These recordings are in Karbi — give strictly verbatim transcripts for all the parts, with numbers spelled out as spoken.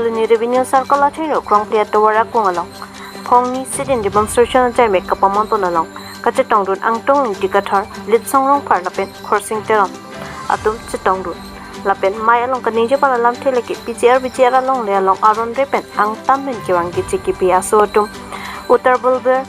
Colony Revenue Circle achai ro Krongpli atovar akung along phongni sit-in demonstration ajai mek kapamon pon along kachetongdun Angtong Ingti Kathar, Litsong Rongphar lapen Khorsing Teron atum chetongdun. Lapen mei along kaningje pon alamthe lake P G R V G R alongle along aron re pen angtan pen kevang keche kebi aso atum Uttar Bulber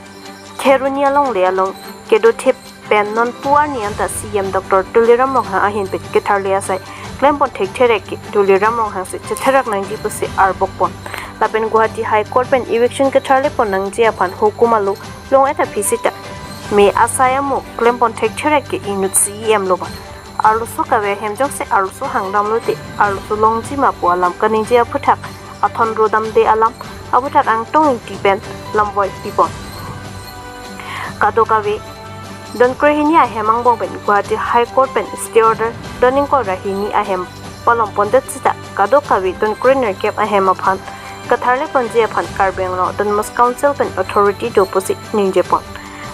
Kheroni alongle along kedo thip pen non pu arni anta C E M Doctor Tuliram Ronghang ahin pen ketharli asai klem pon thekthe rek ke Tuliram Ronghang si chetherak nangji pusi arbok pon. Lapen Guwahati High Court pen eviction ketharli pon nangji aphan hukum alo long-et aphi sita me asai amo klem pon thekthe rek ke inut C E M lo ba. Arloso kave ahem jongsi arloso hangdam lote arloso longji ma pu alam kaningje aphuthak athon rodamde alam aphuthak Angtong Ingti pen lamvoi pipon. Kadokave donkre hini ahem angbong pen Guwahati High Court pen stay order don ingkoi ra hini ahem palom pondet sita kadokave donkre nerkep ahem aphan katharli ponji aphan Karbi Anglong Autonomous Council pen authority do pusi ningje pon.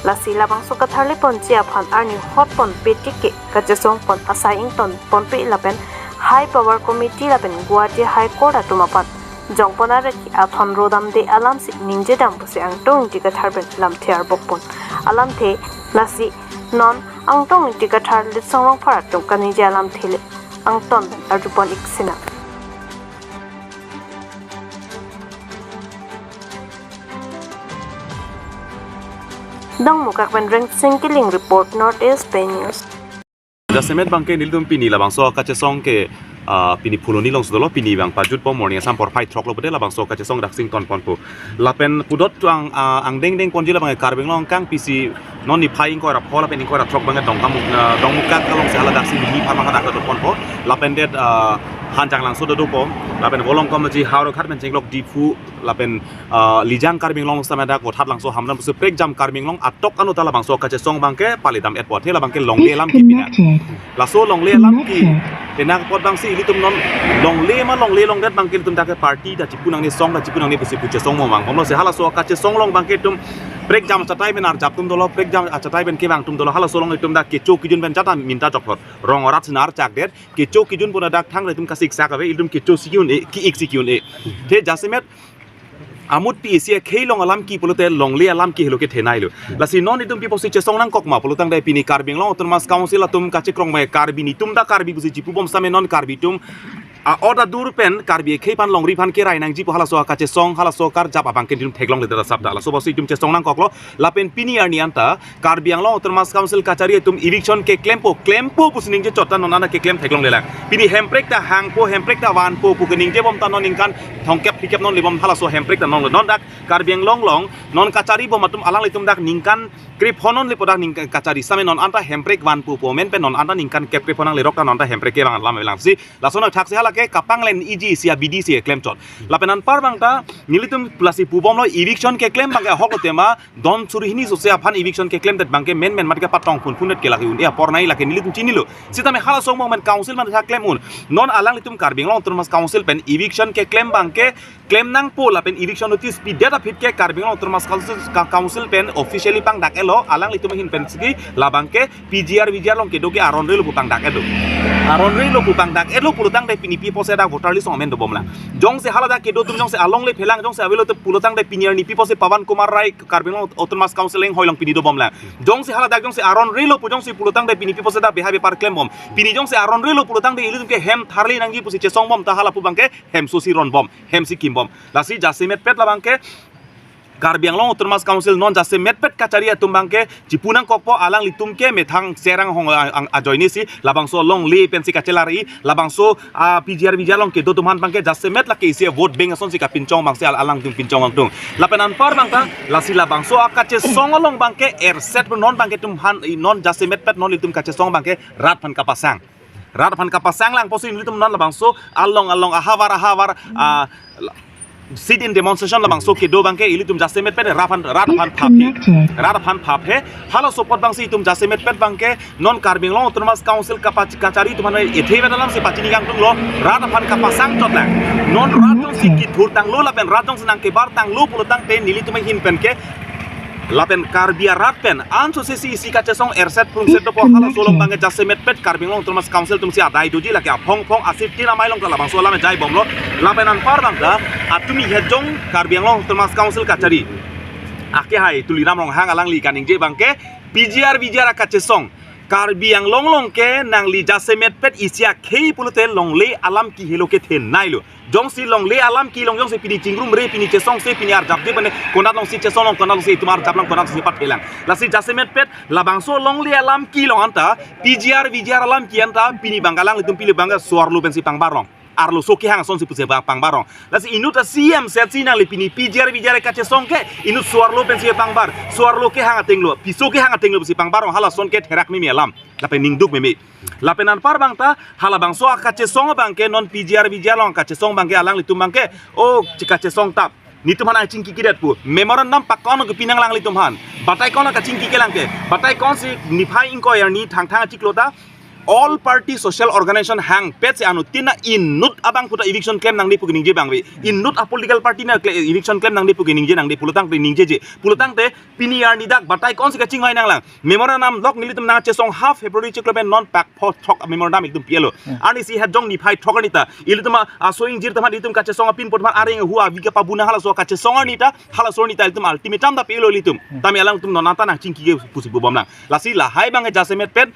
Lasi labangso katharli ponji aphan arni hot pon petik ke kachesong pon asai ington ponpe lapen High Power Committee lapen Guwahati High Court atum aphan jongpon arek athon rodamde alam si ningje dam pusi Angtong Ingti Kathar pen lamthe arbok pon. Alamthe lasi non Angtong Ingti Kathar, Litsong Rongphar atum kaningje alamthe le angton pen arjupon ik sinang. Dongmukak pen Rengsing Killing report, North East Pei News. Jasemet abangke nelitum pini labangso kachesong ke, ah, pini Phuloni alongsi dolo, pini abang pajutpo, morning asam porphai throk lo pute labangso kachesong daksing ton ponpo. Lapen pudot tuang, ah, angdengdeng ponji labang Karbi Anglong kang pisi non niphai ingkoi ra pho lapen ingkoi ra throk abangke Dongkamuk, ah, Dongmukak alongsi hala daksing hini pharma hadak do ponpo. Lapen det, ah, Hanjanglangso dopo. Lapen Volongkom ji Howraghat pen chenglok Diphu lapen, ah, Lijang Karbi Anglong sameda Vothatlangso Hamren pusi prekjam Karbi Anglong atok anu ta labangso kachesong abangke palidam etpo, athe labangke longle alam ke pina. Laso longle alam ke pina apot abangsi ilitum non longle ma longle longdet abangke ilitum dak ke party ta chipu nangne, song ta chipu nangne pusi pu chesong mo abang. Bomlo si halaso kachesong along abangke itum prekjam achatai pen arjap atum dolo, prekjam achatai pen kevang atum dolo, halaso along itum dak kecho kejun pen jata minta jokthot. Rong arat sinar chakdet, kecho kejun pon adak thang itum kasiksak ave, itum kecho si ke-un-e, ki-ik si ke-un-e. Athe jasemet amut pi isi akhei along alam ke pulote longle alam ke helo kethenei lo. Lasi non itum pi pusi chesong nangkok ma pulotangte pini Karbi Anglong Autonomous Council atum kachekrong ma Karbi, netum ta Karbi pusi chipu bom same non Karbi atum a-ot adur pen Karbi akhei aphan longri aphan kerai nangji pu halaso kachesong, halaso karjap abangke itum theklongle ta sap da. Laso pusi itum chesong nangkoklo. Lapen pini arni anta Karbi Anglong Autonomous Council kachari atum eviction keklempo, klempo pusi ningje chot ta non anta keklem theklongle lang. Pini hemprek ta hangpo, hemprek ta vanpo pu keningje bom ta non ningkan thomkep phlikep non le bom halaso hemprek ta non le. Non dak Karbi Anglong along non kachari bom atum alanglitum dak ningkan krepho non le pu dak ningkan kachari same non anta hemprek vanpo pu amen pen non anta ningkan kep krepho nanglerok ta non anta hemprek kevang alam avelang si. Lason athak si halake kapanglen iji isi abidi si eklem chot. Lapen anpar abang ta nelitum lasi pu bomlo, eviction keklem abangke ahok lo tema don suri hini sose aphan eviction keklemdet abangke menmen mat kepatong phunphundet ke lake un-e apor nei, lake nelitum chinilo. Sitame halaso angbong pen council man tha klem un. Non alanglitum Karbi Anglong Autonomous Council pen eviction keklem abangke klem nangpo lapen eviction notice pidet aphi ke Karbi Anglong Autonomous Council, ka-, Council pen officially pangdak etlo, alanglitum ahin pen si labangke P G R V G R along kedo ke aron relo pu pangdak etlo. Aron relo pu pangdak etlo pulotangte pini pi pusi dak voter list along amen dobom lang. Jongsi haladak kedo atum jongsi alongle phelang jongsi avelo te pulotangte pini arni pi pusi Pawan Kumar Rai Karbi Anglong Autonomous Council inghoi along pini dobom lang. Jongsi haladak jongsi aron relo pu jongsi pulotangte pini pi pusi dak beha bepar klem bom. Pini jongsi aron relo pulotangte ilitum ke hem tharli nangji pusi chesong bom ta hala pu abangke hem sosi ron bom, hem si kim bom. Lasi jasemetpet labangke Karbi Anglong Autonomous Council non jasemetpet kachari atum abangke chipu nangkokpo, alanglitum ke methang Cherang Hong ang, ang ajoine si labangso longle pensi kachelar-i, labangso, ah, P G R V G R along kedo atum aphan abangke jasemet lake isi vote bank asonsi kapinchong abangsi al-, alangtum pinchong angtung. Lapen anpar abang ta lasi labangso akachesong along abangke erset non abangke itum aphan, i non jasemetpet non ilitum kachesong abangke rat aphan kapasang. Rat aphan kapasang lang pusi nelitum non labangso along along ahavar ahavar, ah, la-, sit-in demonstration labangso kedo abangke ilitum jasemetpet rat aphan, rat aphan phaphe. Rat aphan phaphe. Halaso apot abangsi itum jasemetpet abangke non Karbi Anglong Autonomous Council kapa-, kachari atum aphan ethe vet alam si pachini kangtung lo, rat aphan kapasang chot lang. Non rat jongsi kithur tanglo lapen rat jongsi nangkebar tanglo pulotangte nelitum ahin pen ke Lapen Karbi arat pen ansose si isi kachesong erset prungset dopo, halaso along abangke jasemet pet Karbi Anglong Autonomous Council atumsi adai doji, lake aphong phong asit tin amei along ta labangso alam jai bomlo. Lapen anpar abang ta atumi hejong Karbi Anglong Autonomous Council kachari akehai Tuliram Ronghang alangli kaningje abangke P G R V G R akachesong Karbi Anglong along ke nangli jasemet pet isi akhei pulote longle alam kehelo kethenei lo. Jongsi longle alam kelong jongsi pini chingrumre, pini chesongse, pini arjapje pene, konat alongsi chesong long, konat alongsi itum arjap lang, konat alongsi pathe lang. Lasi jasemet pet labangso longle alam kelong anta, P G R V G R alam ke anta, pini abang alanglitum pili abang suarlo pensi pangbar rong. Arloso kehang asonsi pusi pang-, pangbar rong. Lasi inut a C M set si nangli pini P G R V G R kachesong ke, inut suarlo pensi pangbar, suarlo kehang ateng lo, piso kehang ateng lo pusi pangbar rong, halason ke therak meme alam, lapen ningduk meme. Lapen anpar abang ta, halabangso akachesong abangke non P G R V G R along kachesong abangke alanglitum abangke, o, chi kachesong tap. Netum aphan nangchingki kidet pu. Memorandum pakon ke pinang alanglitum aphan. Batai kon kachingki kelang ke. Batai konsi niphai ingkoi arni Thangthang achiklo ta, all party social organization hangpet si anuttin inut abang puta eviction klem nangji pu keningje abang ave. Inut a political party na kle-, eviction klem nangji pu keningje nangji pulotangte ningjeje. Pulotangte pini arni dak batai konsi kachingvai nanglang. Memorandum lok nelitum nangchesong half February chiklo pen non pak pho throk memorandum itum pi-elo. Hmm. Arnisi hejong niphai throk arni ta ilitum a, aso ingjir teman ilitum kachesong apin pot man areng hu avi kepabuna halaso kachesong arni ta, halaso arni ta ilitum ultimatum ta pi-elo ilitum. Hmm. Tame alangtum non anta nangchingki ke pusi pu bomlang. Lasi lahai abang jasemet pet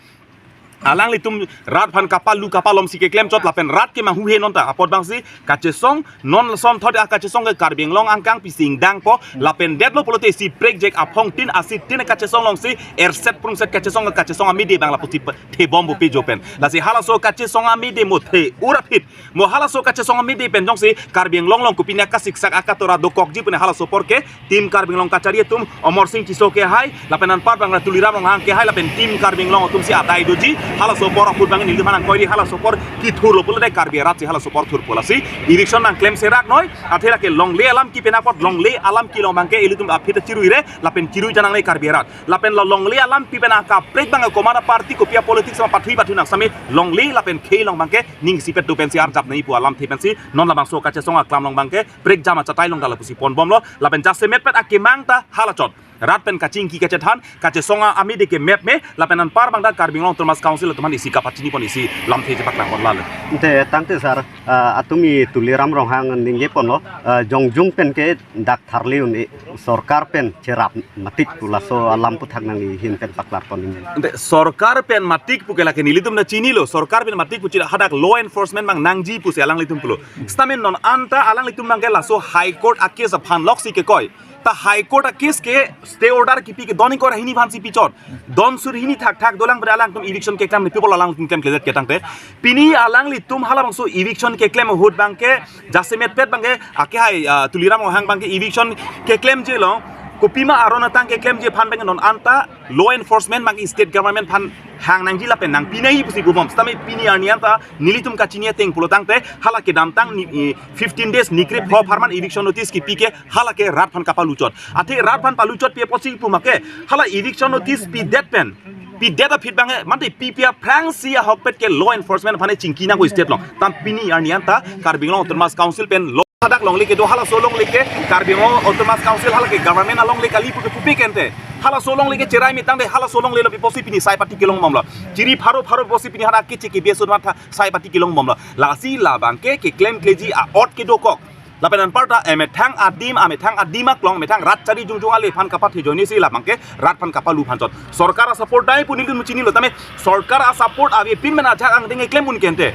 alanglitum rat aphan kapalu kapalomsi keklem chot lapen rat ke manghuhe non ta apot abangsi kachesong non lason thot akachesong ke Karbi Anglong angkang pisi ingdangpo lapen detlo pulote isi prekjak aphong tin asit tin kachesong alongsi erset prungset kachesong kachesong amide abang lapusi pe-, thebom bupe jopen. Lasi halaso kachesong amide mo the urapit mo halaso kachesong amide pen jongsi Karbi Anglong along kopine kasiksak akatora dokokji pune halaso apor ke Team Karbi Anglong kachari atum Omor Sing Tisso kehai, lapen anpar abang Tuliram Ronghang kehai, lapen Team Karbi Anglong atumsi adai doji, halaso apor ahut abang nelitum aphan nangkoiri halaso apor kethurlo pulote Karbi arat si halaso apor thurpo lasi, eviction nangklem serak noi, athe lake longle alam kepi pen apot longle alam kelong abangke ilitum aphi ta chiruire, lapen chirui janangne Karbi arat. Lapen lo longle alam kepi pen akaprek abang komat aparty kopi apolitics ma pathui pathu nang sami longle lapen khei along abangke ning isipet do pensi arjap nangji pu alamthe pensi non labangso kachesong aklam along abangke prekjam achatai along ta lapusi ponbomlo, lapen jasemet pet akemang ta halachot. Rat pen kachingki kachethan, kachesong amide ke mep me, lapen anpar abang ta Karbi Anglong Autonomous Council atum aphan isi kapachini pon isi lamthe chepaklangpon lalo. Te tangte sir, ah, atumi Tuliram Ronghang ningje ponlo, ah, jongjung pen ke dak tharli un-e sorkar pen cherap matik pu laso alam aputhak nangli ahin pen paklarpon ningje. Ante sorkar pen matik pu ke lake nelitum ta chinilo, sorkar pen matik pu chira hadak law enforcement abang nangji pusi alanglitum pulo. Stamen non anta alanglitum abangke laso High Court a case aphan loksi kekoi. Ta High Court a case ke stay order kepi ke don ingkoi ra hini aphansi pichot. Don sur hini thakthak dolang pada alangtum eviction keklem ni people alangtum klemkledet ke tangte. Pini alanglitum halabangso eviction keklem ahut abangke jasemet pet abangke akehai, ah, Tuliram Ronghang abangke eviction keklemje along kopima aron atang keklemje aphan abangke non anta law enforcement abangke state government aphan hang nangji lapen nangpi nangji pusi pubom. Setame pini arni anta nelitum kachini ateng pulotangte hala kedamtang ni, eh, fifteen days nikre pho apharman eviction notice kepi ke hala ke rat aphan kapaluchot. Athe rat aphan paluchot pi apotsi pu make hala eviction notice pidet pen pidet aphi abangke mate pipi aphrangsi ahokpet ke law enforcement aphan chingki nangkok state along. Tam pini arni anta Karbi Anglong Autonomous Council pen lo hadak longle kedo halaso longle ke Karbi Anglong Autonomous Council hala ke government alongle kali pu ke pupe kente. Halaso longle ke cherai mitang de halaso longle lo pi apotsi pini sai pati kelong bomlo. Chiri pharo pharo apotsi pini hadak ke chiki biasun matha sai pati kelong bomlo. Lasi labangke keklemkleji a-ot kedokok. Lapen anparta emethang adim, amethang adim aklong, methang rat chari jongjong ale aphan kapathe ajoine si labangke rat aphan kapalu aphan chot. Sorkar a-support dai pu nelitum chinilo tame sorkar a-support avepin men ajahak angdeng keklem un kente.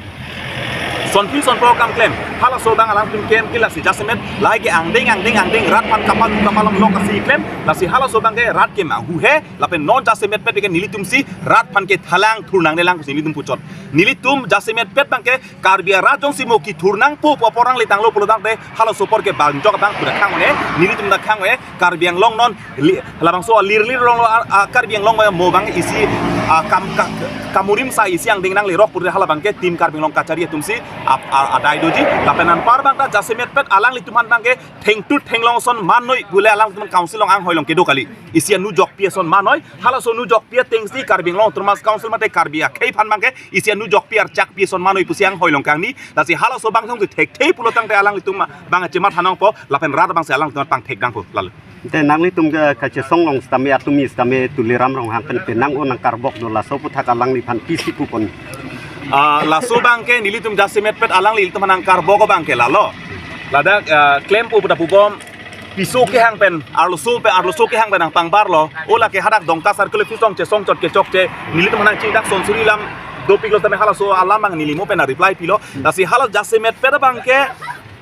Sonphi sonpo akam klem. Halaso abang alangtum klem ke lasi jasemet lahai ke angdeng angdeng angdeng rat aphan kapalu kapalom lok asi klem. Lasi halaso abangke rat ke manghuhe lapen non jasemet pet ke nelitumsi rat aphan kethalang thurnangnelang pusi nelitum puchot. Nelitum jasemet pet abangke Karbi arat jongsi mo kethur nangpo pu apor nangle tanglo pulotangte halaso apor ke bangjok abang pu ta khang-un-e, nelitum ta khang-un-e, Karbi Anglong non li-, labangso alir lir along lo a, a, Karbi Anglong mo abang isi, a, kam, ka, kamurim sa isi angdeng nanglerok pute halabangke Team Karbi Anglong kachari atumsi ap, a, adai doji, lapen anpar abang ta jasemet pet alanglitum aphan abangke thengtut thenglong ason man noi pule alangtum council along anghoi along kedo kali. Isi anu jokpi ason man noi, halaso anu jokpi atengsi Karbi Anglong Autonomous Council mate Karbi akhei aphan abangke isi anu jokpi archakpi ason man noi pusi anghoi along kangni, lasi halaso abang thong thekthe pulotangte alanglitum abang chematha nangpo, lapen rat abangsi alangtum pangthek nangpo, lalo. Te nanglitum ke kachesong along sitame atumi sitame Tuliram Ronghang pen penang-o nangkarbok do, laso aputhak alangliphan pisi pupon? Ah, laso abangke nelitum jasemet pet alangli ilitum nangkarbok abangke lalo. Ladak, ah, klempo pu ta pubom, piso kehang pen, arloso pen, arloso kehang pen nangpangbarlo. O lake hadak Dongka Circle office along chesong chot kechokche, nelitum nangchi dak Sonsuri lam dopiklo tame halaso alam abang neli mo pen reply pilo. Lasi hala jasemet pet abangke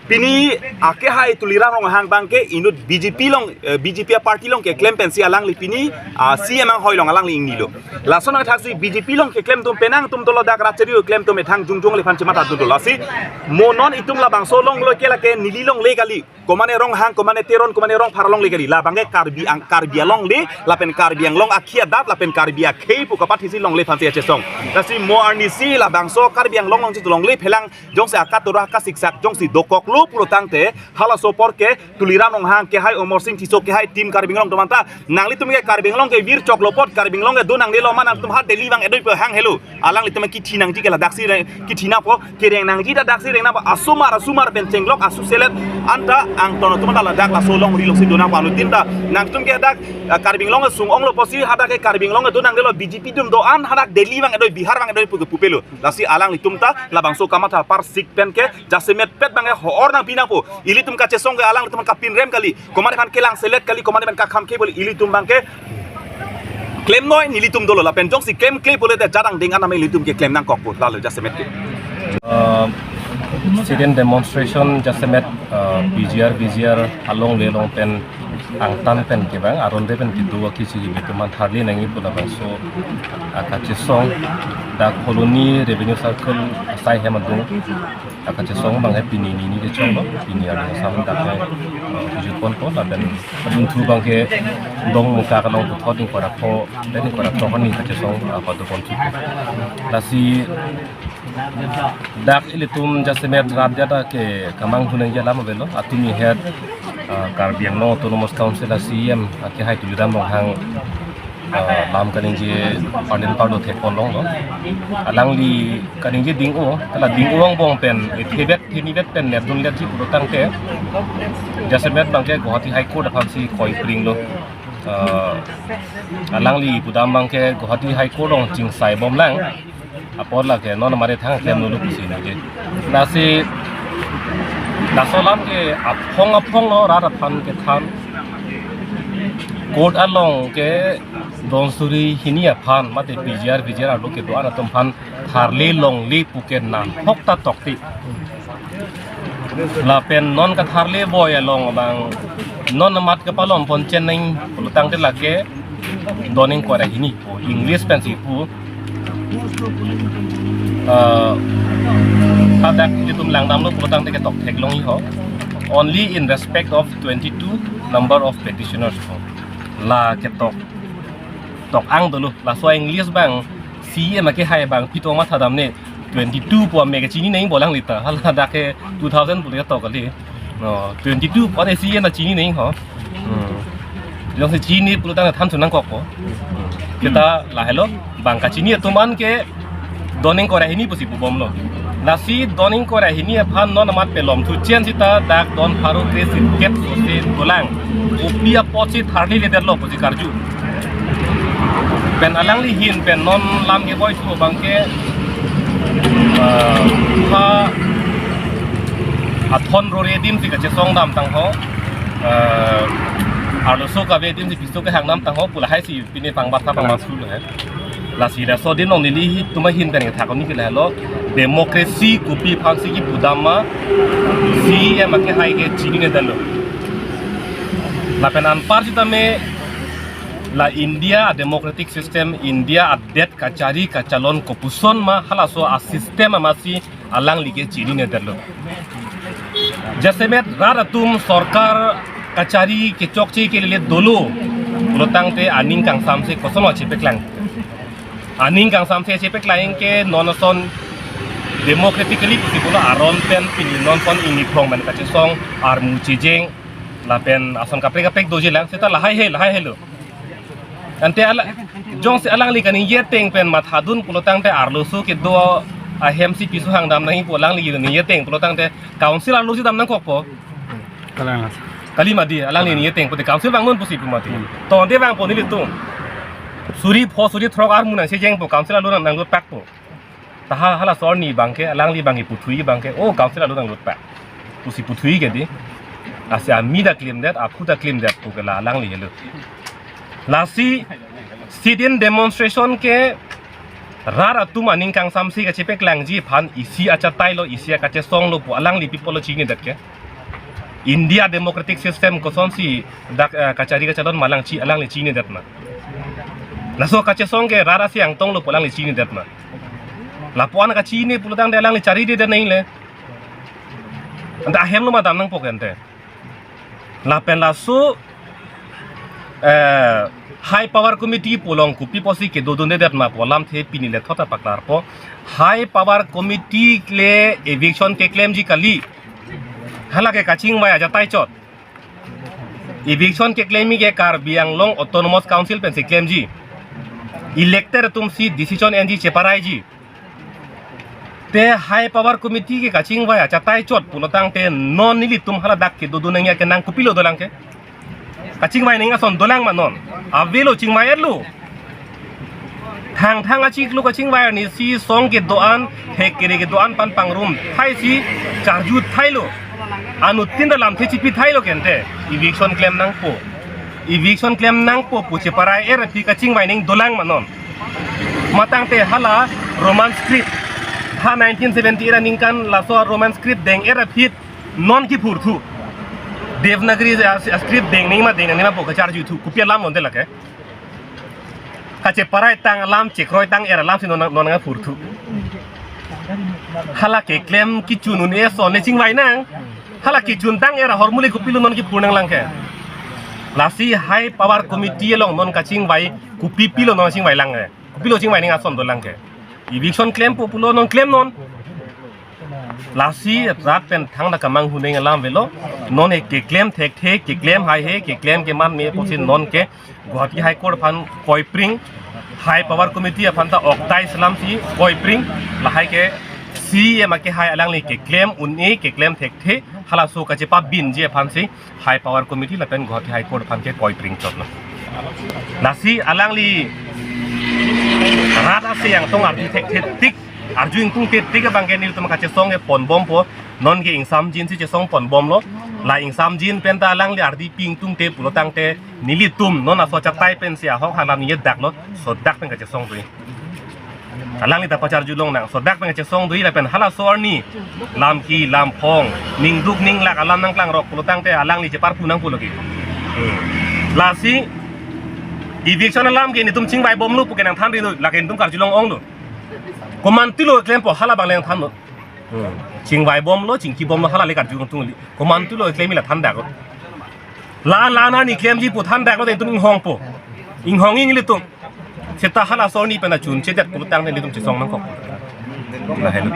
pini akehai Tuliram Ronghang abangke inut B J P along, eh, B J P party along keklem pensi alangli pini, ah, C M anghoi along alangli ingnilo. Lason athaksi B J P along keklem atum penang atum dolo, dak rat chari keklem atum methang jongjong aliphan chematha atum dolo. Lasi mo non itum labangso along lo ke lake neli alongle kali. Komane Ronghang, komane Teron, komane Rongphar alongle kali. Labangke Karbi Ang-, Karbi alongle, lapen Karbi Anglong akhei adat, lapen Karbi akhei pu kapathisi longle aphansi kachesong. Lasi mo arnisi labangso Karbi Anglong along si longle phelang jongsi akatura kasiksak jongsi dokoklo pulo tangte, halaso apor ke Tuliram Ronghang kehai, Amarsing Tisso kehai, Team Karbi Anglong atum anta, nanglitum ke Karbi Anglong ke vir choklo apot, Karbi Anglong ke do nangnelo ma nangtum ha Delhi abang edoi pe hang helo. Alanglitum kithi nangji ke ladaksi reng, kithi nangpo, kereng nangji ta daksi reng nangpo, asomar, asomar pen chenglok, asu selet, anta angton atum anta ladak laso alongri alongsi do nangpo anuttin ta. Nangtum ke dak, ah, Karbi Anglong ke sung-onglo pusi, hadak ke Karbi Anglong ke do nangnelo, B J P atum do-an, hadak Delhi abang edoi, Bihar abang edoi pu ke pupelo. Lasi alanglitum ta labangso kamatha apar sik pen ke jasemet pet abangke ho-or nangpi nangpo. Ilitum kachesong ke alanglitum kapinrem kali. Komane aphan kelang selet kali, komane aphan kakham ke bole ilitum abangke klemnoi nelitum dolo, lapen jongsi klemkle bole te jadang ding anam ilitum keklem nangkokpo, lalo jasemet ke. Uh, sit-in demonstration jasemet, uh, P G R, V G R alongle along pen angtan pen kevang, aron de pen kedo akisi ilitum aphan tharli nangji pu labangso, ah, kachesong dak Phuloni Revenue Circle asai hem adung, ah, kachesong abangke pini nini kechoklo, pini arni asam dak ke, ah, kejut ponpo, lapen adunthu abangke Dongmukak along puthot ingkoi ra pho, ingkoi ra pho kani kachesong, ah, pado ponthu. Lasi dak ilitum jasemet rat jata ke kamanghu nangji alam avelo, atumi het, ah, Karbi Anglong Autonomous Council a C E M akehai Tuliram Ronghang, ah, lam kaningje parlin parlo thek ponlonglo. Alangli kaningje ding-o, hala ding-o angbong pen, eh, thebet, thenibet pen nerdun letji pulo tangte, jasemet abangke Guwahati High Court aphansi koipringlo. Ah, alangli pudam abangke Guwahati High Court along chingsai bomlang. Apor lake non mare thang klem nulu pusi nangji. Lasi laso alam ke aphong aphong lo rat aphan kethan. Court along ke don suri hini aphan mate P G R, V G R arlo kedo-an atum aphan tharli longle pu ke nahok ta tokti. Lapen non katharli boi along abang non amat kepalom pon cheneng pulo tangte lake don ingkoi ra hini pu, English pensi pu. Eh, hadak ilitum langdamlo pulo tangte ketok theklongji ho. Only in respect of twenty-two number of petitioners ho. La ketok tok-ang dolo. Laso English abang C E M akehai abang pito mathadam ne, twenty-two pu ame kechini nangji bolang lita. Hala dak ke two thousand pu le tok kali. No, twenty-two pu ane C E M ta chini nangji ho. Hmm. Jongsi chini pulo tangte than thu nangkokpo. Hmm. Kita lahelo abang kachini atum an ke don ingkoi ra hini pusi pubomlo. Lasi don ingkoi ra hini aphan non amat pelom thu chen sita dak don pharo kre sirkep sose dolang. Kopi apotsi tharli ledetlo pusi karju. Pen alangli ahin pen non lam keboi thu abangke, eh, ha athon rore adim si kachesong dam tang ho. Eh, arloso kave adim si piso kehang dam tang ho pu lahai si pini pangbat ta pangbat sulo he. Lasi laso adim along nelitum ahin pen kethak koni ke lahelo, democracy kopi aphansi kipudam ma C E M akehai ke chininedet lo. Lapen anpar sitame la India a democratic system, India adet kachari kachalon kopuson ma halaso a system amatsi alangli ke chininedet lo. Jasemet rat atum sorkar kachari kechokche kelele dolo pulo tangte aning kangsamse koson lo chepeklang. Aning kangsamse chepeklang ke non ason democratically pusi pulo aron pen pini non ason ingni phrong pen kachesong armu chejeng lapen ason kaprek kaprek doji lang seta lahai he lahai helo. Ante ala, jongsi alangli kaningje ateng pen mathadun pulo tangte arloso kedo ahem si piso hang dam nangji pu alangli kaningje ateng pulo tangte council arlosi dam nangkokpo. Kalang. Kali mati, alangli ni eteng pute council vangnon pusi pu mati. Tonte vangpo nelitum. Suri pho suri throk armu nangchejengpo, council along nang, nanglutpakpo. Ta ha, halaso arni abangke, alangli abangke puthui abangke, o council along nanglutpak pusi puthui ke dei. Lasi ami ta klemdet, aphu ta klemdet pu ke la alangli helo. Lasi sit-in demonstration ke rat atum aning kangsamsi kachepaklangji aphan isi achetailo, isi akachesonglo pu alangli pi apotlo chinidet ke. India democratic system kosonsi dak, eh, kachari kachalon ma alangli chi, alangli chinidet ma. Laso kachesong ke rat asi angtonglo pu alangli chinidet ma. Lapu-an kachini pulotangte alangli charidedet nangle. Anta ahemlo ma dam nangpo ke ante. Lapen laso, eh, High Power Committee pu along kopi pusi kedodundedet ma pu alamthe pini le thot apaklarpo. High Power Committee le eviction keklemji kali. Hala ke kachingvai achatai chot. Eviction keklemji ke Karbi Anglong Autonomous Council pensi klemji. Elected atumsi decision enji cheparaiji. Te High Power Committee ke kachingvai achatai chot pulotangte non nelitum hala dak kedodun nangji ke nang kopilo dolang ke? Kachingvai nangji ason dolang ma non? Avelo, chingvai-etlo. Thangthang achiklo kachingvai arnisi song kedo-an, hek kere kedo-an aphan pangrum thaisi charju thailo. Anuttin ta lamthe chipi thailo ke ante. Eviction klem nangpo. Eviction klem nangpo pu cheparai-et aphi kachingvai nangji dolang ma non? Matangte hala Roman script, ha nineteen seventy-eight aningkan laso Roman script deng-et aphi non kiphurthu. Devanagari a, a script deng nangji ma deng nangji ma pu kacharjuthu, kopi alam lonte lake. Kacheparai tang alam, chekroitang-et alamsi non, non nangphurthu. Hala keklem kechun un-e ason le chingvai nang. Hala kechuntang-et ahormu le kopilo non kiphur nanglang ke? Lasi High Power Committee along non kachingvai, kopi pilo non chingvai lang ke? Kopilo chingvai nangji ason dolang ke? Eviction klempo pulo, non klemnon. Lasi rat pen thangta kamanghuneng alam avelo. Non ke keklem thekthe, keklem haihe, keklem keman me pusi non ke Guwahati High Court aphan koipring, High Power Committee aphan ta ok dais alamsi koipring, lahai ke C E M akehai alangli keklem un-e, keklem thekthe, halaso kachepabinji aphansi High Power Committee lapen Guwahati High Court aphan ke koipring chotlo. Lasi alangli rat asi angtong arju thekthe tik, arju ingtungte tik abangke nelitum kachesong ke ponbompo, non ke ingsamjinsi chesong ponbomlo. La ingsamjin penta alangli ardi pi ingtungte pulotangte nelitum non aso achatai pensi ahok alam ningjedaklo, sodak pen kachesong doji. Alangli ta pacharjulong nang, sodak pen kachesong doji lapen halaso arni lamki lamphong, ningduk ninglak alam nangklangrok pulotangte alangli cheparpu nangpulo ke. Hmm. Lasi eviction alam ke nelitum chingvaibomlo pu ke nangthanri lo, lake nelitum karjulong-onglo. Komantulo klempo hala abang le nangthanlo. Hmm. Chingvaibomlo, chingkibomlo, hala le karju tungli. Komantulo klemji la thandaklo. La, la na ni klemji pu thandaklo, nelitum inghongpo. Inghongji nelitum. Seta halaso arni pen achunchedet pulotangte nelitum chesong nangkok. Lahelo.